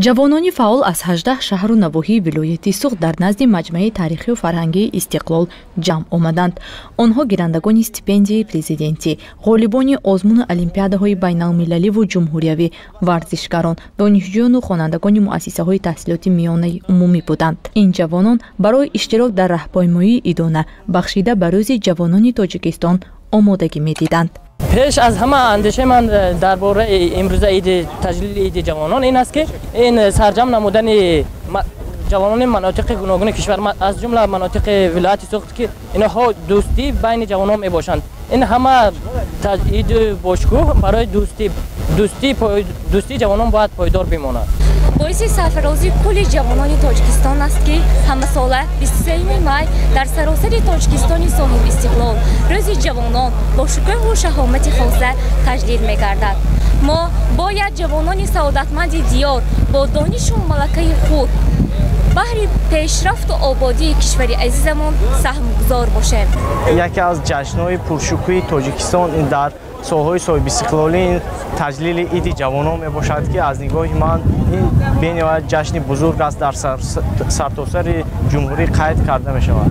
Ҷавонони фаъол аз 18 шаҳру навоҳии вилояти Суғд дар назди маҷмаи таърихию фарҳангии Истиқлол ҷамъ омаданд. Онҳо гирандагони стипендияи президентӣ, ғолибони озмуну олимпиадаҳои байналмилаливу ҷумҳуриявӣ, варзишгарон, донишҷӯёну хонандагони муассисаҳои таҳсилоти миёнаи умумӣ буданд. Ин ҷавонон барои иштирок дар раҳпаймоии идона, бахшида ба Рӯзи ҷавонони Тоҷикистон, омодагӣ медиданд. Пеш аз ҳама андешаи ман дар бораи имрӯза иди таҷлили иди ҷавонон ин аст, ки ин сарҷамъ намудани ҷавонони манотиқи гуногуни кишвар, аз ҷумла манотиқи вилояти Суғд, ки инҳо дӯстӣ байни ҷавонон мебошанд. Ин ҳама иду бошкӯҳ барои дӯстии ҷавонон бояд пойдор бимонад. Боиси сарфарозии кулли ҷавонони Тоҷикистон аст, ки ҳамасола 23 май дар саросари Тоҷикистони соҳибистиқлол Рӯзи ҷавонон бо шукӯҳу шаҳомати хоса таҷлил мегардад. Мо бояд ҷавонони саодатманди диёр бо донишу малакаи худ баҳри пешрафту ободии кишвари азизамон саҳмгузор бошем. Яке аз ҷашнҳои пуршукӯҳи Тоҷикистон дар солҳои соҳибистиқлолӣ таҷлили иди ҷавонон мебошад, ки аз нигоҳи ман ин бениҳоят ҷашни бузург аст, дар сартосари ҷумҳурӣ қайд карда мешавад.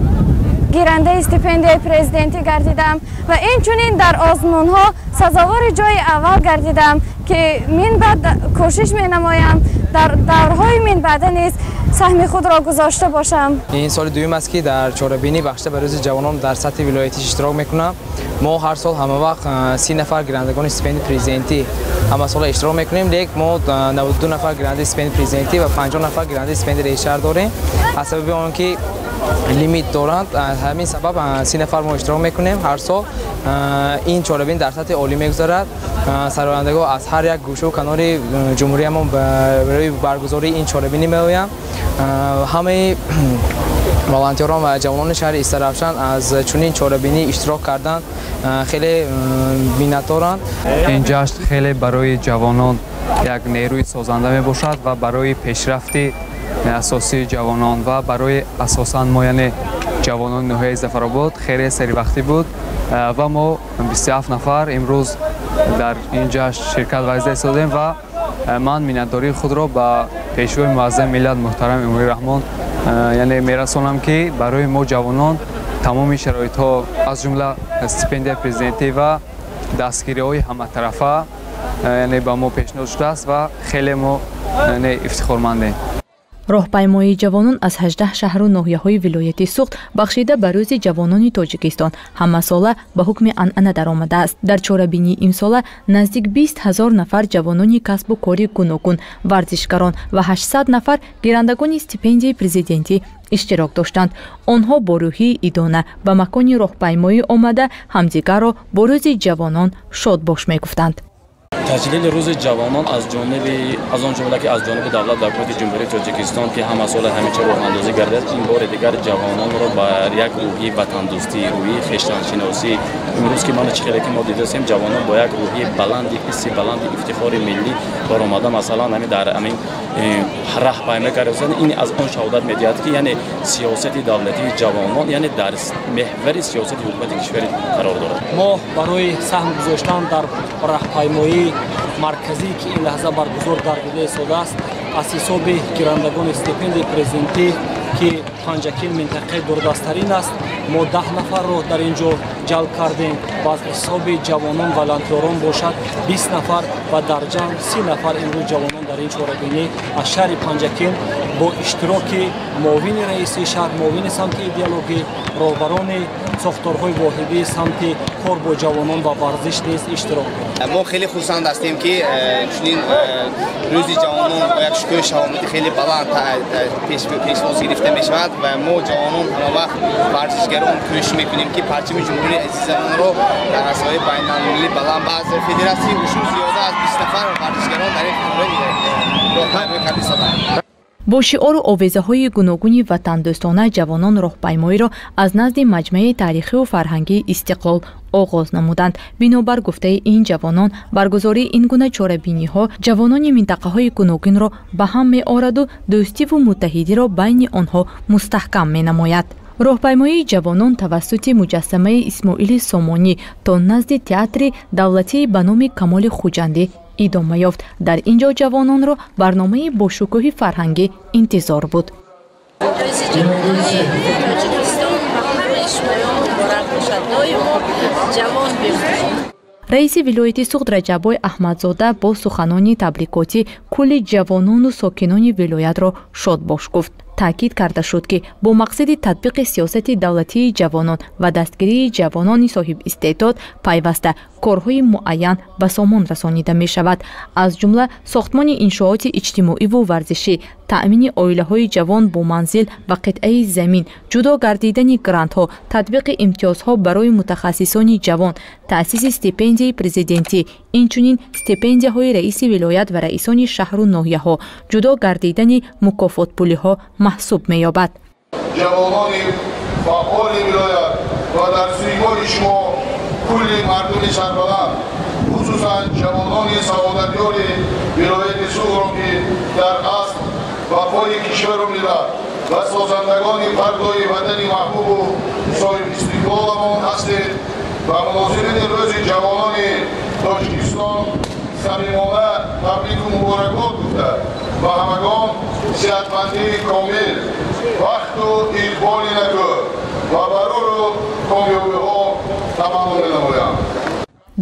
Гирандаи стипендияи президентӣ гардидам ва инчунин дар озмунҳо сазовори ҷои аввал гардидам, ки минбаъд кӯшиш менамоям дар даврҳои минбаъда низ саҳми худро гузошта бошам. Ин соли дуюм аст, ки дар чорабинӣ, бахшида ба Рӯзи ҷавонон, дар сатҳи вилоятӣ иштирок мекунам. Мо ҳар сол ҳамавақт 30 нафар гирандагони стипендияи президентӣ ҳамасола иштирок мекунем, лек мо 92 нафар гирандаи стипендияи президентӣ ва 50 нафар гирандаи стипендияи раиси шаҳр дорем. Аз сабаби он ки лимит доранд, ҳамин сабаб 30 нафар мо иштирок мекунем ҳар сол. Ин чорабин дар сатҳи олӣ мегузарад. Сарояндагон аз ҳар як гӯшаву канори ҷумҳуриямон барои баргузории ин чорабинӣ меоянд. Ҳамаи волонтёрон ва ҷавонони шаҳри Истаравшан аз чунин чорабинӣ иштирок кардан хеле миннатдоранд. Ин ҷашн хеле барои ҷавонон як нерӯи созанда мебошад ва барои пешрафти асосии ҷавонон ва барои асосан мо, яъне ҷавонони ноҳияи Зафаробод, хеле серивақтӣ буд ва мо 27 нафар имрӯз дар ин ҷашн ширкат варзида истодем ва ман миннатдории худро ба пешвои муаззами миллат муҳтарам Эмомалӣ Раҳмон яъне мерасонам, ки барои мо ҷавонон тамоми шароитҳо, аз ҷумла стипендияи президентӣ ва дастгириҳои ҳаматарафа, яъне ба мо пешниҳод шудааст ва хеле мо яъне ифтихормандем. Роҳпаймоии ҷавонон аз 18 шаҳру ноҳияҳои вилояти Суғд, бахшида ба Рӯзи ҷавонони Тоҷикистон, ҳамасола ба ҳукми анъана даромадааст. Дар чорабинии имсола наздик 20 000 нафар ҷавонони касбу кори гуногун, варзишгарон ва 800 нафар гирандагони стипендияи президентӣ иштирок доштанд. Онҳо бо рӯҳии идона ба макони роҳпаймоӣ омада, ҳамдигарро бо Рӯзи ҷавонон шодбош мегуфтанд. Таҷлили Рӯзи ҷавонон аз ҷониби, аз он ҷумла ки аз ҷониби давлат ва ҳукумати Ҷумҳурии Тоҷикистон, ки ҳамасола ҳамича роҳандозӣ гардид, ин бори дигар ҷавононро ба як рӯҳии ватандӯстӣ, рӯҳии хештаншиносӣ, имрӯз ки мана чӣ хеле ки мо дидастем, ҷавонон бо як рӯҳии баланди, ҳисси баланди ифтихори миллӣ баромада, масалан, ҳамин дар ҳамин раҳпайма кардастанд. Ин аз он шаҳодат медиҳад, ки яъне сиёсати давлатии ҷавонон яъне дар меҳвари сиёсати ҳукумати кишвари қарор дорад. Мо барои саҳм гузоштан дар раҳпаймоии марказӣ, ки ин лаҳза баргузор гардида истодааст, аз ҳисоби гирандагони стипендияи президентӣ, ки Панҷакент минтақаи дурдасттарин аст, мо 10 нафарро дар ин ҷо ҷалб кардем ва аз ҳисоби ҷавонон волонтёрон бошад 20 нафар ва дар ҷамъ 30 нафар имрӯз ҷавонон дар ин чорабинӣ аз шаҳри Панҷакент бо иштироки муовини раиси шаҳр, муовини самти идеологӣ, роҳбарони сохторҳои воҳидии самти кор бо ҷавонон ва варзиш низ иштирок доранд. Мо хеле хурсанд ҳастем, ки чунин Рӯзи ҷавонон бо як шукӯҳу шаҳомати хеле баланд пешвоз гирифта мешавад ва мо ҷавонон, ҳамавақт варзишгарон, кӯшиш мекунем, ки парчами ҷумҳурии азизамонро дар арсаҳои байналмилалӣ баланд. Аз федератсияи ушу зиёда аз 20 нафар варзишгарон дар ин роҳпаймоӣ карда истодаанд. Бо шиору овезаҳои гуногуни ватандӯстона ҷавонон роҳпаймоиро аз назди маҷмаи таърихию фарҳангии Истиқлол оғоз намуданд. Бинобар гуфтаи ин ҷавонон, баргузории ин гуна чорабиниҳо ҷавонони минтақаҳои гуногунро ба ҳам меораду дӯстиву муттаҳидиро байни онҳо мустаҳкам менамояд. Роҳпаймоии ҷавонон тавассути муҷассамаи Исмоили Сомонӣ то назди театри давлатии ба номи Камоли Хуҷандӣ. идома ёфт. Дар ин ҷо ҷавононро барномаи бошукӯҳи фарҳангӣ интизор буд. Рӯзи ҷавонони Тоҷикистон ба ҳамаи шумоён муборак бошад. Доимо ҷавон бимонед. Раиси вилояти Суғд Раҷаббой Аҳмадзода бо суханони табрикотӣ кулли ҷавонону сокинони вилоятро шодбош гуфт. Таъкид карда шуд, ки бо мақсади татбиқи сиёсати давлатии ҷавонон ва дастгирии ҷавонони соҳибистеъдод пайваста корҳои муайян ба сомон расонида мешавад, аз ҷумла сохтмони иншооти иҷтимоиву варзишӣ, таъмини оилаҳои ҷавон бо манзил ва қитъаи замин, ҷудо гардидани грантҳо, татбиқи имтиёзҳо барои мутахассисони ҷавон, таъсиси стипендияи президентӣ, инчунин стипендияҳои раиси вилоят ва раисони шаҳру ноҳияҳо, ҷудо гардидани мукофотпулиҳо маҳсуб меёбад. Ҷавонони фаъоли вилоят ва дар симои шумо кулли мардуми сарбаланд, хусусан ҷавонони саодатёри вилояти Суғдро, ки дар асл вафои кишвару миллат ва созандагони фардои ватани маҳбубу соҳибистиқлоламон ҳастед, ба муносибати Рӯзи ҷавонони Тоҷикистон самимона табрику муборакбод гуфта, ба ҳамагон сиҳатмандии комил, вақту иқболи накӯ ва барору комёбиҳо таманно менамоям.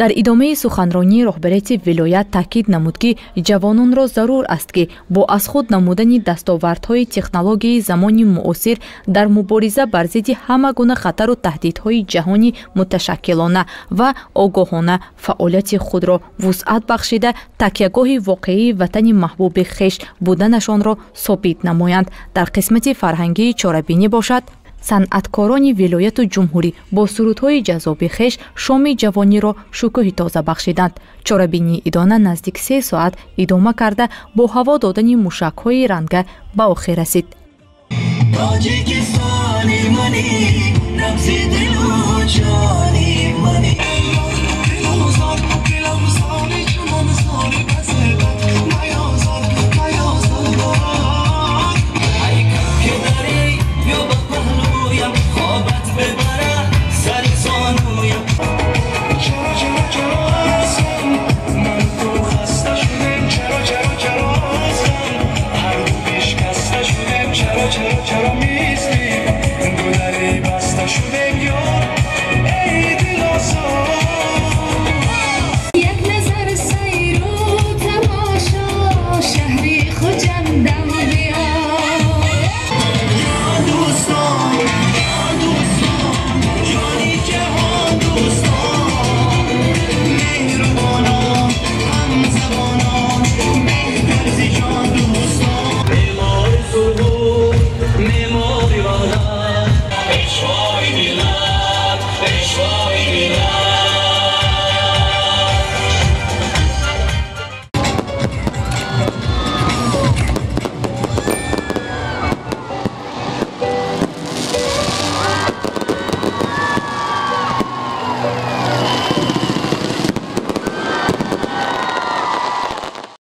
Дар идомаи суханронии роҳбарияти вилоят таъкид намуд, ки ҷавононро зарур аст, ки бо аз худ намудани дастовардҳои технологияи замони муосир дар мубориза бар зидди ҳама гуна хатару таҳдидҳои ҷаҳонӣ муташаккилона ва огоҳона фаъолияти худро вусъат бахшида, такягоҳи воқеии ватани маҳбуби хеш буданашонро собит намоянд. Дар қисмати фарҳангии чорабинӣ бошад, санъаткорони вилояту ҷумҳурӣ бо сурудҳои ҷаззоби хеш шоми ҷавониро шукӯҳи тоза бахшиданд. Чорабинии идона наздик 3 соат идома карда, бо ҳаво додани мушакҳои ранга ба охир расид. Тоҷикистони мани, набзи дилу ҷони мани.